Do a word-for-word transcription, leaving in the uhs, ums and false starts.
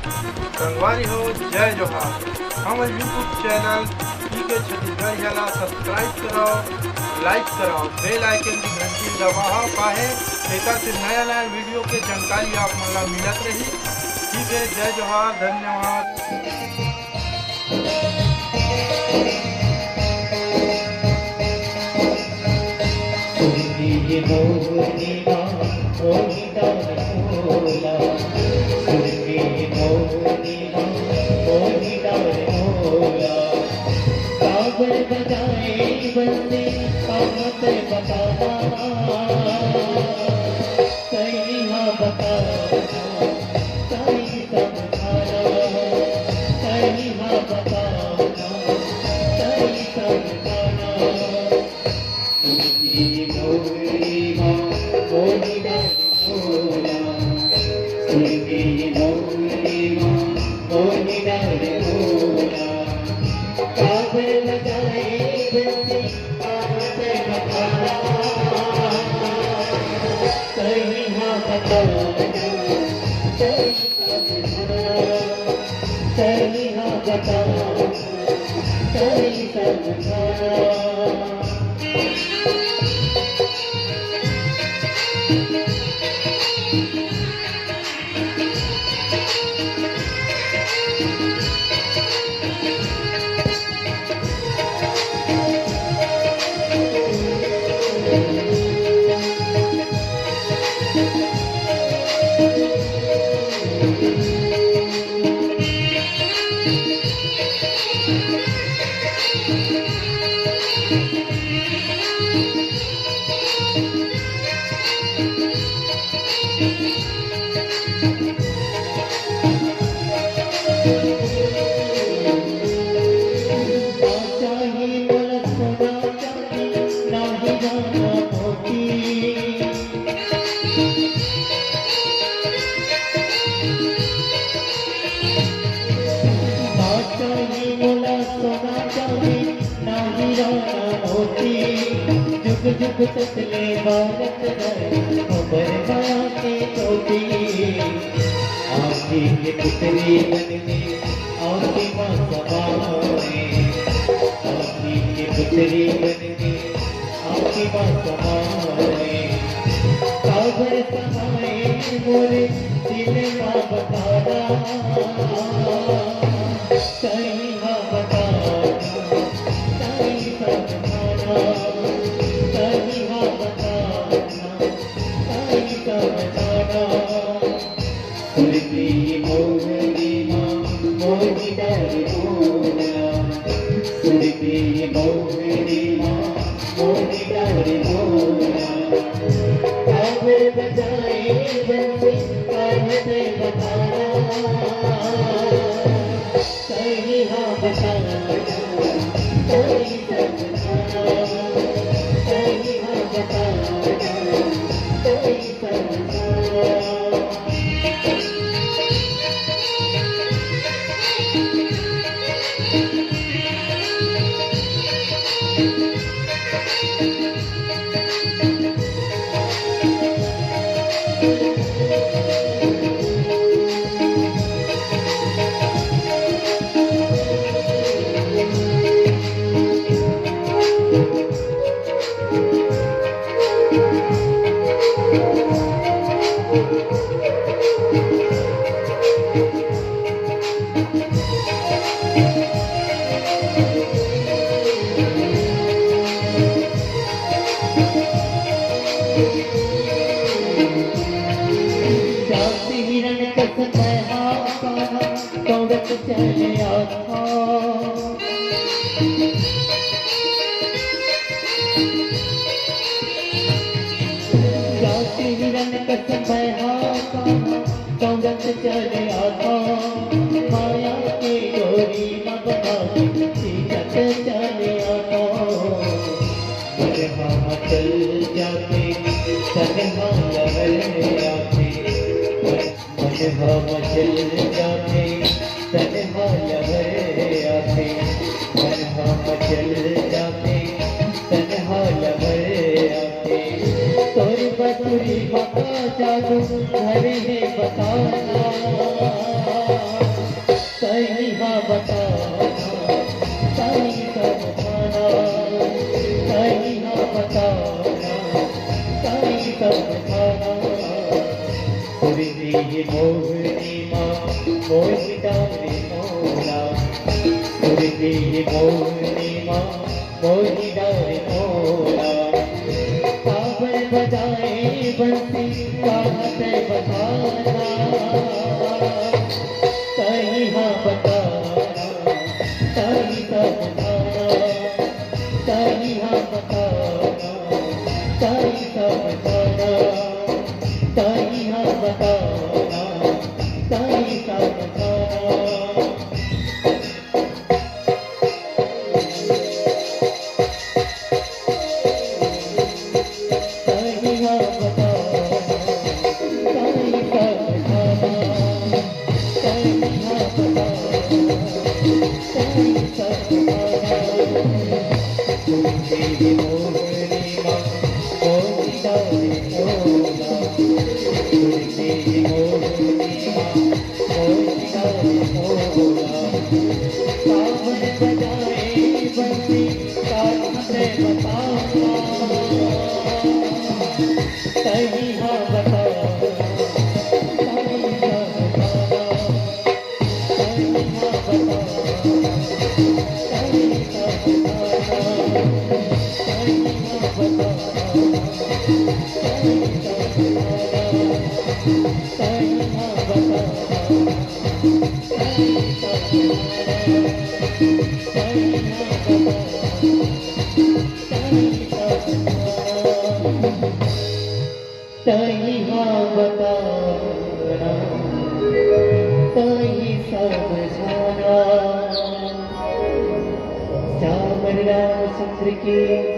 संगवारी हो, जय जोहार। हमर YouTube चैनल पीके छत्तीसगढ़िया ला subscribe करव, like करव, bell icon की घंटी दबावव, काहे एकर से नया नया वीडियो के जानकारी आप मन ला मिलत रही। ठीक है, जय जोहार, धन्यवाद। जुग जुग तक ले भारत बर, हमर माया के ज्योति। आँखी के पुतरी बन के आँखी मा समाए, आँखी के पुतरी बन के आँखी मा समाए। काबर समाए मोरे दिल मा बता दा, सही मा बता दा, सही समझा दा, सही मा बता दा। सुरती मोहनी मा मोही डर मोरा, सुरती मोहनी मा मोही डर मोरा। काबर बजाए बंसी, काबर बताना। सही हाँ बताना, सही समझाना, सही हाँ बताना, सही समझाना। जाति हिरण कस पैहा पाना, दौड़त चले आखा। जाति हिरण कस पैहा पाना, दौड़त चले आखा। माया के डोरी म बंधा, खींचत चले आखा। मनहा म चल जाथे, तनहा लहर आथे। मनहा म चल जाथे, तनहा लहर आथे। मनहा म चल जाथे, तनहा लहर आथे। तोर बसुरी म का जादू धरे हे बताना। मोहि डारे मोला, सुरती मोरनी मा, मोहि डारे मोला। काबर बजाए बंसी, काहत बताना, तही हा बताना, तही समझाना, तही हा बताना, तही समझाना, तही हा बताना, तही समझाना। तही हा बताना, तही समझाना। श्याम रामचंद्र की